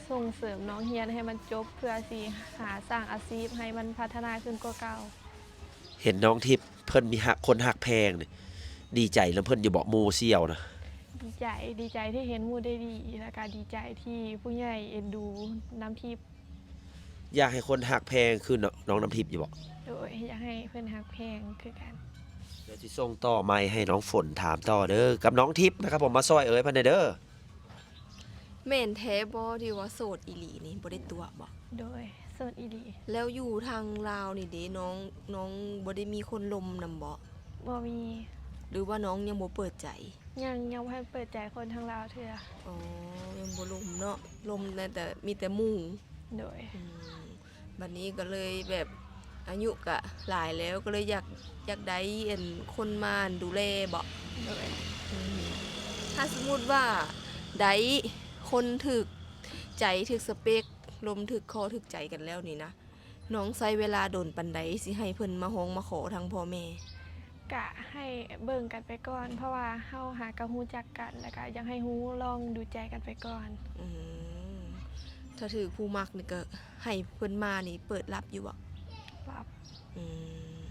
ສົ່ງເສີມນ້ອງຮຽນໃຫ້ມັນຈົບ ເພື່ອຊິຫາສ້າງອາຊີບໃຫ້ມັນພັດທະນາຂຶ້ນກວ່າເກົ່າ. ເຫັນນ້ອງທິບເພິ່ນມີຮັກ ຄົນຮັກແພງນີ້ ດີໃຈນຳເພິ່ນຢູ່ບໍ່ ໝູ່ສ່ຽວນະ? ດີໃຈ, ດີໃຈທີ່ເຫັນໝູ່ໄດ້ດີ ແລ້ວກະດີໃຈທີ່ຜູ້ໃຫຍ່ເອັນດູນ້ຳທິບ. ຢາກໃຫ້ຄົນຮັກແພງຄືນ້ອງ ນ້ອງນ້ຳທິບຢູ່ບໍ່? ໂດຍ, ຢາກໃຫ້ເພິ່ນຮັກແພງຄືກັນ. ດຽວຊິສົ່ງຕໍ່ໄມໃຫ້ນ້ອງຝົນຖາມຕໍ່ເດີ ກັບນ້ອງທິບນະຄັບຜົມ. ມາຊ່ອຍເອີຍເພິ່ນແດ່ເດີ. ແມ່ນແທ້ບໍ່ທີ່ວ່າໂສດອີ່ຫຼີນີ້ ບໍ່ໄດ້ຕົວະບໍ່? ໂດຍ, ໂສດອີ່ຫຼີ. ແລ້ວຢູ່ທາງລາວນີ້ເດ ນ້ອງ ນ້ອງບໍ່ໄດ້ມີຄົນລົມນຳບໍ່? ບໍ່ມີ. ຫຼືວ່ານ້ອງຍັງບໍ່ເປີດໃຈ? ຍັງ, ຍັງບໍ່ທັນເປີດໃຈຄົນທາງລາວເທື່ອ. ອໍ, ຍັງບໍ່ລົມເນາະ, ລົມແຕ່ ມີແຕ່ໝູ່. ໂດຍ. ອືມ. ບັດນີ້ກໍເລີຍແບບອາຍຸກະຫຼາຍແລ້ວ ກໍເລີຍຢາກ ຢາກໄດ້ອັນ ຄົນມາ ອັນ ດູແລເບາະ? ໂດຍ. ອືມ. ຖ້າສົມມຸດວ່າໄດ້ຄົນຖືກໃຈ ຖືກສະເປັກ ລົມຖືກຄໍຖືກໃຈກັນແລ້ວນີ້ນະ, ນ້ອງໃຊ້ເວລາດົນປານໃດ ຊິໃຫ້ເພິ່ນມາຮ້ອງມາຂໍທາງພໍ່ແມ່? ກະໃຫ້ເບິ່ງກັນໄປກ່ອນ ເພາະວ່າເຮົາຫາກະຮູ້ຈັກກັນ ແລ້ວກະຢາກໃຫ້ຮູ້ລອງດູໃຈກັນໄປກ່ອນ. ອືມ. ຖ້າຖືກຜູ້ມັກນີ້ກະໃຫ້ເພິ່ນມານີ້ເປີດຮັບຢູ່ບໍ່? ຮັບ. ອືມ.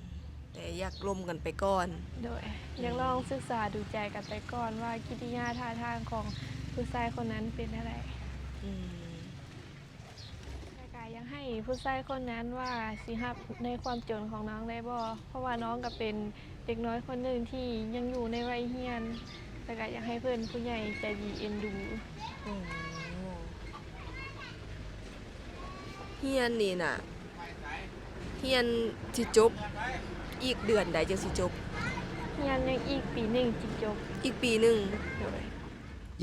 ແຕ່ຢາກລົມກັນໄປກ່ອນ. ໂດຍ. ອືມ. ຢາກລອງສຶກສາດູໃຈກັນໄປກ່ອນວ່າ ກິລິຍາທ່າທາງຂອງຜູ້ຊາຍຄົນນັ້ນເປັນແນວໃດ. ອືມ. ແລ້ວກະຢາກໃຫ້ຜູ້ຊາຍຄົນນັ້ນວ່າຊິຮັບໃນຄວາມຈົນຂອງນ້ອງໄດ້ບໍ່? ເພາະວ່ານ້ອງກະເປັນເດັກນ້ອຍຄົນໜຶ່ງທີ່ຍັງຢູ່ໃນໄວຮຽນ ແລ້ວກະຢາກໃຫ້ເພິ່ນຜູ້ໃຫຍ່ໃຈດີເອັນດູ. ໂອ້ ຮຽນນີ້ນະ ຮຽນຊິຈົບ ອີກເດືອນໃດຈຶ່ງຊິຈົບ? ຮຽນຍັງອີກປີໜຶ່ງຈຶ່ງຈົບ. ອີກປີໜຶ່ງ. ໂດຍ.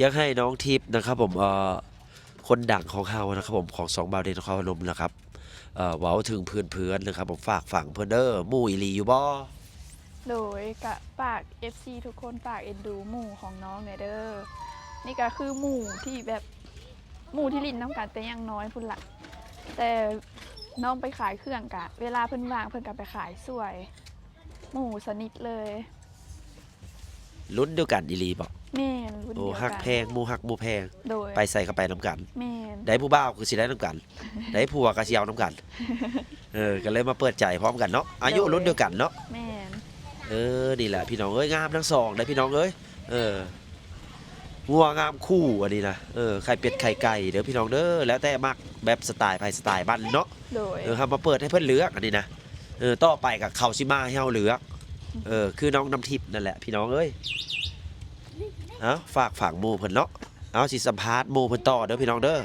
ຢາກໃຫ້ນ້ອງທິບນະຄັບຜົມ ເອີ ຄົນດັງຂອງເຮົານະຄັບຜົມ ຂອງຊ່ອງບ່າວເດນນະຄອນພະນົມນະຄັບ ເອີ ເວົ້າເຖິງເພື່ອນໆນະຄັບຜົມ ຝາກຝັງເພິ່ນເດີ ໝູ່ອີ່ຫຼີຢູ່ບໍ່? ໂດຍ. ກະຝາກເອັຟຊີທຸກຄົນ ຝາກເອັນດູໝູ່ຂອງນ້ອງແດ່ເດີ. ນີ້ກະຄືໝູ່ທີ່ແບບ ໝູ່ທີ່ຫຼິ້ນນຳກັນແຕ່ຍັງນ້ອຍພຸ້ນລະ ແຕ່ນ້ອງໄປຂາຍເຄື່ອງກະ ເວລາເພິ່ນວ່າງເພິ່ນກະໄປຂາຍຊ່ວຍ ໝູ່ສະໜິດເລີຍ. ລຸ້ນດຽວກັນອີ່ຫຼີບໍ່? ແມ່ນ, ລຸ້ນດຽວກັນ. ໂອ້ ຮັກແພງ, ໝູ່ຮັກໝູ່ແພງ. ໂດຍ. ໄປໃສກໍໄປນຳກັນ. ແມ່ນ. ໄດ້ຜູ້ບ່າວຄືຊິໄດ້ນຳກັນ, ໄດ້ຜົວກໍຊິເອົານຳກັນ. ເອີ ກໍເລີຍມາເປີດໃຈພ້ອມກັນເນາະ, ອາຍຸລຸ້ນດຽວກັນເນາະ. ໂດຍ. ແມ່ນ. ເອີ ນີ້ແຫຼະພີ່ນ້ອງເອີຍ, ງາມທັງສອງເດ້ພີ່ນ້ອງເອີຍ. ເອີ ງົວງາມຄູ່ອັນນີ້ນະ. ເອີ ໄຂ່ເປັດໄຂ່ໄກ່ເດີພີ່ນ້ອງເດີ, ແລ້ວແຕ່ມັກ, ແບບສະໄຕໃຜສະໄຕມັນເນາະ. ໂດຍ. ເອີ ເຮົາມາເປີດໃຫ້ເພິ່ນເລືອກອັນນີ້ນະ. ເອີ ຕໍ່ໄປກໍເຂົາຊິມາໃຫ້ເຮົາເລືອກ. ເອີ ຄືນ້ອງນ້ຳທິບນັ້ນແຫຼະພີ່ນ້ອງເອີຍ. ເອົາ ຝາກຝັງໝູ່ເພິ່ນເນາະ. ເອົາ ຊິສຳພາດໝູ່ເພິ່ນຕໍ່ເດີພີ່ນ້ອງເດີ.